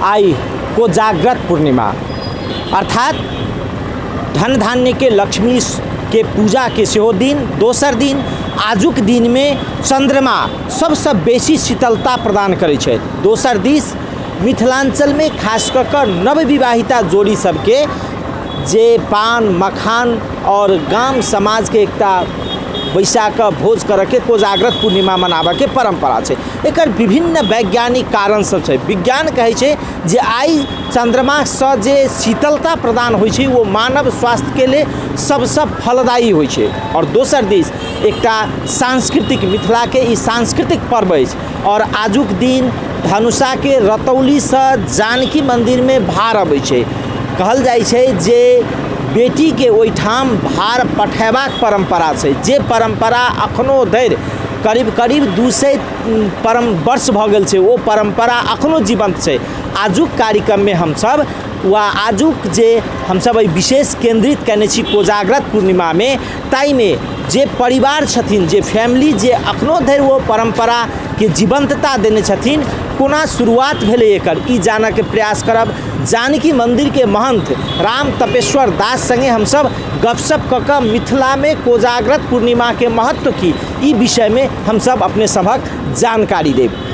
आइ कोजाग्रत पूर्णिमा अर्थात धन धान्यके लक्ष्मीके पूजाके सेहो दिन। दोसर दिन आजुक दिनमे चन्द्रमा सबसँ बेसी शीतलता प्रदान करै छथि। दोसर दिस मिथिलाञ्चलमे खास कऽ कऽ नवविवाहिता जोड़ी सबके जे पान मखान आओर गाम समाजके एकटा बैसा कऽ भोज करऽके कोजाग्रत पूर्णिमा मनाबऽके परम्परा छै। एकर विभिन्न वैज्ञानिक कारण सब छै। विज्ञान कहै छै जे आइ चन्द्रमासँ जे शीतलता प्रदान होइ छै ओ मानव स्वास्थ्यके लेल सबसँ फलदायी होइ छै। आओर दोसर दिस एकटा सांस्कृतिक मिथिलाके ई सांस्कृतिक पर्व अछि आओर आजुक दिन धनुषाके रतौलीसँ जानकी मन्दिरमे भार अबै छै। कहल जाइ छै जे बेटीके ओहिठाम भार पठेबाक परम्परा छै, जे परम्परा अखनो धरि करीब करीब 200 परम वर्ष भऽ गेल छै, ओ परम्परा अखनो जीवन्त छै। आजुक कार्यक्रममे हमसभ वा आजुक जे हमसभ एहि विशेष केन्द्रित कयने छी कोजाग्रत पूर्णिमामे, ताहिमे जे परिवार छथिन, जे फैमिली जे अखनो धरि ओ परम्पराके जीवन्तता देने छथिन, कोना शुरुआत भेलै एकर ई जानऽके प्रयास करब। जानकी मन्दिरके महन्थ राम तपेश्वर दास सङ्गे हमसभ गपशप कऽ कऽ मिथिलामे कोजाग्रत पूर्णिमाके महत्व की, ई विषयमे हमसभ अपने सभक जानकारी देब।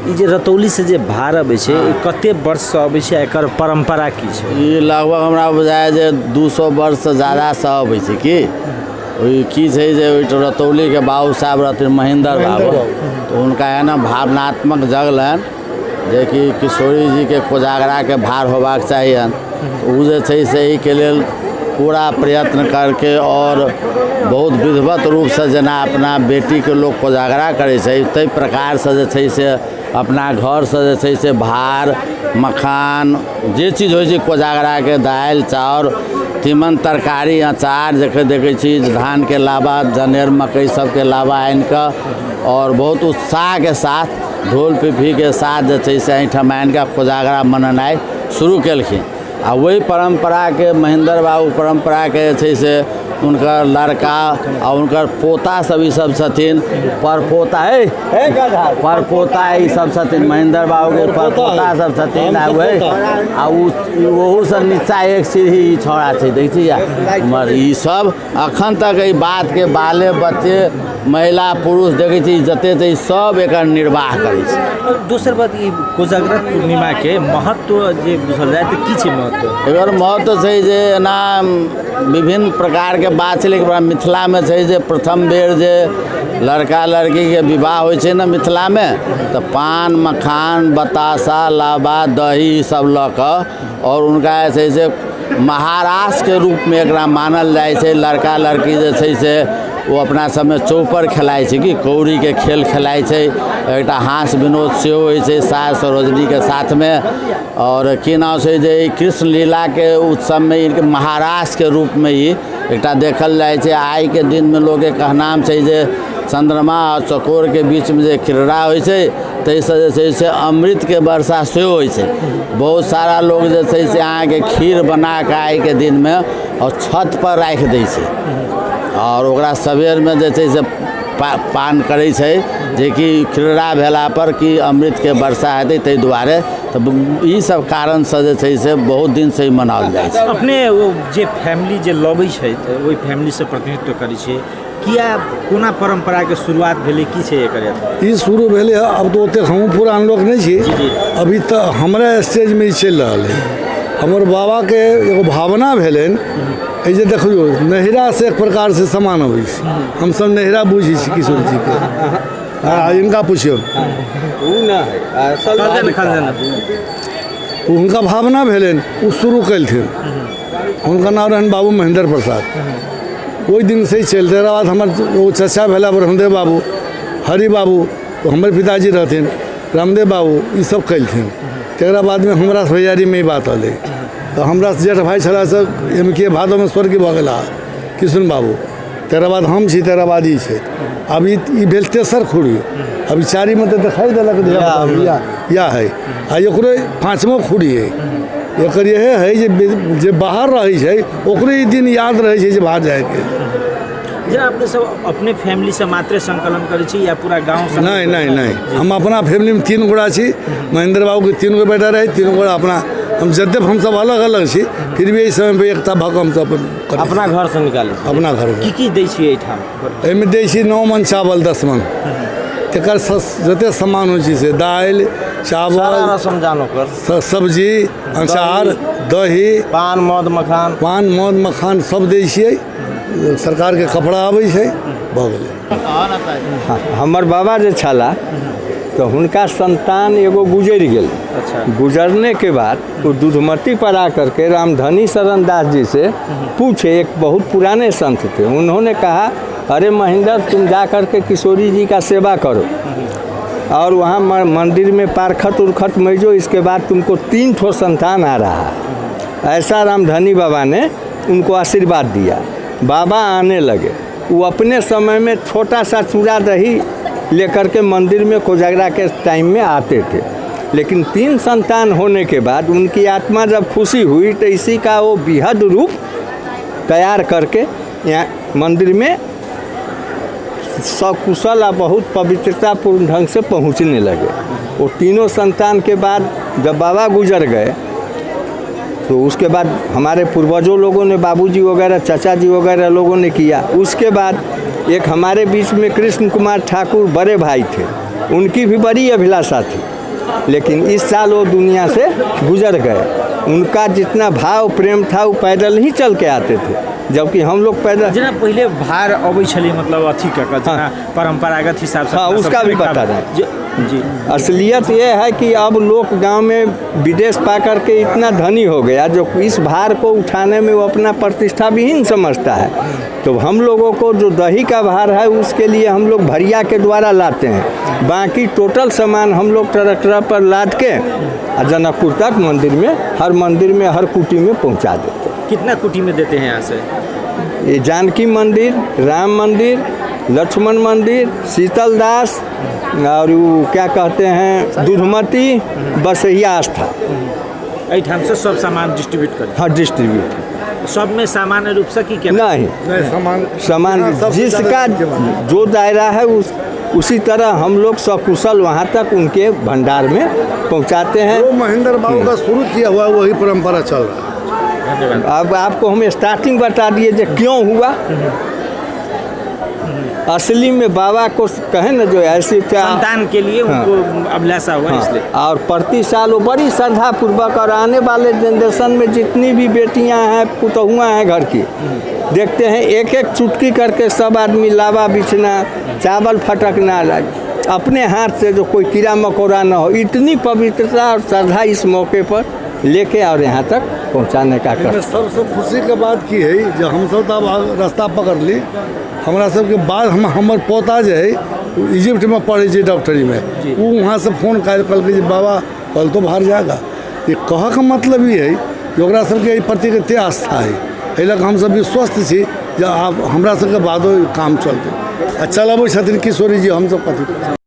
ई जे रतौली से जे भार अबै छै, ई कते वर्षसँ अबै छै, एकर परम्परा की छै? ई लगभग हमरा बुझाइ जे 200 वर्षसँ ज्यादासँ अबै छै। की ओहि की छै जे ओहि रतौलीके बाबू साहब रहथिन महेन्द्र बाबू, तऽ हुनका एना भावनात्मक जगलनि जेकि किशोरी जीके कोजागराके भार होबाक चाहियनि। ओ जे छै से एहिके लेल पूरा प्रयत्न करके आओर बहुत विधिवत रूपसँ जेना अपना बेटीके लोक कोजागरा करै छै ताहि प्रकारसँ जे छै से अपना घरसँ जे छै से भार मखान जे चीज होइ छै कोजागराके, दालि चाउर तीमन तरकारी, अचार जखन देखै छी, धानके लाबा, जनेर, मकइ सबके लाबा आनिकऽ आओर बहुत उत्साहके साथ ढोल पिपहीके साथ जे छै से एहिठाम आनिकऽ कोजागरा मनेनाइ शुरू केलखिन। आ ओहि परम्पराके, महेन्द्र बाबू परम्पराके जे छै से हुनकर लड़का आ हुनकर पोता सब ई सब छथिन, परपोता, हे परपोता ई सब छथिन, महेन्द्र बाबूके परपोता सब छथिन। आ वही आ ओहूसँ नीचा एक सीढ़ी ई छौड़ा छै, देखै छी उमर। ई सब अखन तक एहि बातके बाले बच्चे, महिला, पुरुष देखै छी जते छै, सब एकर निर्वाह करै छै। आओर दोसर बात, ई कोजागरा पूर्णिमाके महत्व जे बुझल जाय तऽ की छै महत्व? एकर महत्व छै जे एना विभिन्न प्रकारके बात छै, लेकिन मिथिलामे छै जे प्रथम बेर जे लड़का लड़कीके विवाह होइ छै ने मिथिलामे, तऽ पान, मखान, बतासा, लाबा, दही सब लऽ कऽ आओर हुनका जे छै से महारासके रूपमे एकरा मानल जाइ छै। लड़का लड़की जे छै से ओ अपना सबमे चौपर खेलाइ छै कि कौड़ीके खेल खेलाइ छै। एकटा हास विनोद सेहो होइ छै सास सरोजनीके साथमे। आओर की नाम छै जे ई कृष्ण लीलाके उत्सवमे ई महारासके रूपमे ई एकटा देखल जाइ छै। आइके दिनमे लोकके कहनाम छै जे चन्द्रमा आओर चकोरके बीचमे जे क्रीड़ा होइ छै, ताहिसँ जे छै से अमृतके वर्षा सेहो होइ छै। बहुत सारा लोक जे छै से अहाँके खीर बनाकऽ आइके दिनमे आओर छतपर राखि दै छै आओर ओकरा सबेरमे जे छै से पान करै छै, जेकि क्रीड़ा भेलापर कि अमृतके वर्षा हेतै, ताहि दुआरे। तऽ ई सब कारणसँ जे छै से बहुत दिनसँ ई मनाओल जाइ छै। अपने ओ जे फैमिली जे लबै छै, ओहि फैमिलीसँ प्रतिनिधित्व करै छियै, किया, कोना परम्पराके शुरुआत भेलै, की छै एकर? ई शुरू भेलै हँ, आब तऽ ओतेक हमहूँ पुरान लोक नहि छी। जी जी अभी तऽ हमरा स्टेजमे ई चलि रहल है। हमर बाबाके एगो भावना भेलनि एहि जे देखियौ, नैहरासँ एक प्रकारसँ सामान अबै छै। हमसब नैहरा बुझै छी किशोर जीके। हँ, हिनका पुछियौ। ओ हुनका भावना भेलनि, ओ शुरू केलथिन। हुनकर नाम रहनि बाबू महेंद्र प्रसाद। ओहि दिनसँ ही चलि, तकर बाद हमर एगो चचा भेला ब्रह्मदेव बाबू, हरि बाबू, हमर पिताजी रहथिन रामदेव बाबू, ईसब केलथिन। तकरा बादमे हमरा भैयारीमे ई बात एलै, तऽ हमरा जेठ भाइ छलाह से एम के भादवमे स्वर्गीय भऽ गेला किशुन बाबू। तकरा बाद हम छी, तकरा बाद ई छै। आब ई भेल तेसर खुरी। अभी चारिमे तऽ देखाइ देलक धिया, इएह हइ। आ एकरो पाँचमो खुरी हइ। एकर इएह हइ जे जे बाहर रहै छै, ओकरो ई दिन याद रहै छै जे बाहर जाइके। जेना अपने सब अपने फैमिलीसँ मात्रे संकलन करै छी या पूरा गाँव? नहि नहि नहि, हम अपना फैमिलीमे तीन गोटा छी। महेंद्र बाबूके तीन गो बेटा रहै, तीन गोटा अपना हम। यद्यप हमसब अलग अलग छी, फिर भी एहि समयपर एकता भऽ कऽ हमसब अपन करै छी। अपना घरसँ निकालै छी। अपना घरसँ। की की दै छियै एहिठाम? एहिमे दै छी 9 मन चावल, 10 मन, तकर जते सामान होइ छै से दालि, चावल, सारा रसम जान ओकर, सब्जी, अचार, दही, पान, मध, मखान, पान, मध, मखान सब दै छियै। सरकारके कपड़ा अबै छै, भऽ गेलै। हमर बाबा जे छलाह तऽ हुनका संतान एगो गुजरि गेल। गुजरने के बाद वो दूधमती पर आकर के रामधनी शरण दास जी से पूछे, एक बहुत पुराने संत थे। उन्होंने कहा, अरे महेंद्र, तुम जा कर के किशोरी जी का सेवा करो और वहाँ मंदिर में पारखत उरखत मैजो, इसके बाद तुमको 3 ठो संतान आ रहा है। ऐसा रामधनी बाबा ने उनको आशीर्वाद दिया। बाबा आने लगे। वो अपने समय में छोटा सा चूड़ा दही लेकर के मंदिर में कोजागरा के टाइम में आते थे, लेकिन 3 संतान होने के बाद उनकी आत्मा जब खुशी हुई तो इसी का वो बेहद रूप तैयार करके यहाँ मंदिर में सकुशल और बहुत पवित्रतापूर्ण ढंग से पहुँचने लगे। वो तीनों संतान के बाद जब बाबा गुजर गए तो उसके बाद हमारे पूर्वजों लोगों ने, बाबूजी वगैरह, चाचा जी वगैरह लोगों ने किया। उसके बाद एक हमारे बीच में कृष्ण कुमार ठाकुर बड़े भाई थे, उनकी भी बड़ी अभिलाषा थी, लेकिन इस साल वो दुनिया से गुजर गए। उनका जितना भाव प्रेम था वो पैदल ही चल के आते थे, जबकि हम लोग पैदल। जेना पहिले भार अबै छलै, मतलब अथी कऽ कऽ, जेना परम्परागत हिसाबसँ। हाँ, उसका भी बता रहे हैं। जी। असलियत ये है कि अब लोग गांव में विदेश पा करके इतना धनी हो गया जो इस भार को उठाने में वो अपना प्रतिष्ठा विहीन समझता है। तो हम लोगों को जो दही का भार है उसके लिए हम लोग भरिया के द्वारा लाते हैं, बाकी टोटल सामान हम लोग ट्रैक्टर पर लाद के और जनकपुर तक मंदिर में, हर मंदिर में, हर कुटी में पहुंचा देते हैं। कितना कुटी में देते हैं यहाँ से? ये जानकी मंदिर, राम मंदिर, लक्ष्मण मंदिर, शीतल दास और वो क्या कहते हैं दूधमती, बसहिया आस्था। एहिठामसँ सब सामान डिस्ट्रीब्यूट करी? हाँ, डिस्ट्रीब्यूट। सब में सामान्य रूप से की केना? नहीं। नहीं, सामान सामान यहाँ सबसे जिसका ज्यादा जो दायरा है उस उसी तरह हम लोग सकुशल वहाँ तक उनके भंडार में पहुँचाते हैं। जो महेंद्र बाबू का शुरू किया हुआ है, वही परंपरा चल रहा है। अब आपको हम स्टार्टिंग बता दिए जो क्यों हुआ। असली में बाबा को कहें ना जो ऐसी क्या संतान के लिए उनको अभिलाषा हुआ। हाँ, इसलिए। और प्रति साल वो बड़ी श्रद्धा पूर्वक और आने वाले जनरेशन में जितनी भी बेटियां हैं, पुतहुआ हैं घर की, देखते हैं एक एक चुटकी करके सब आदमी लावा बिछना, चावल फटकना अपने हाथ से, जो कोई कीड़ा मकोड़ा न हो, इतनी पवित्रता और श्रद्धा इस मौके पर लेके और यहाँ तक पहुँचाने का एहिमे कष्ट। सबसे खुशीके बात की है जे हमसब तऽ आब रास्ता पकड़ली। हमरा सबके बाद हम हमर पोता जे है, ओ इजिप्टमे पढ़ै छै डॉक्टरीमे। ओ वहाँसँ फोन काल्हि कहलकै जे बाबा, कल तो बाहर जाएगा। ई कहऽके मतलब ई है जे ओकरा सबके एहि प्रति कते आस्था है। एहि लऽ कऽ हमसब विश्वस्त छी जे आब हमरा सबके बादो ई काम चलतै आ चलबै छथिन किशोरी जी। हमसब कथी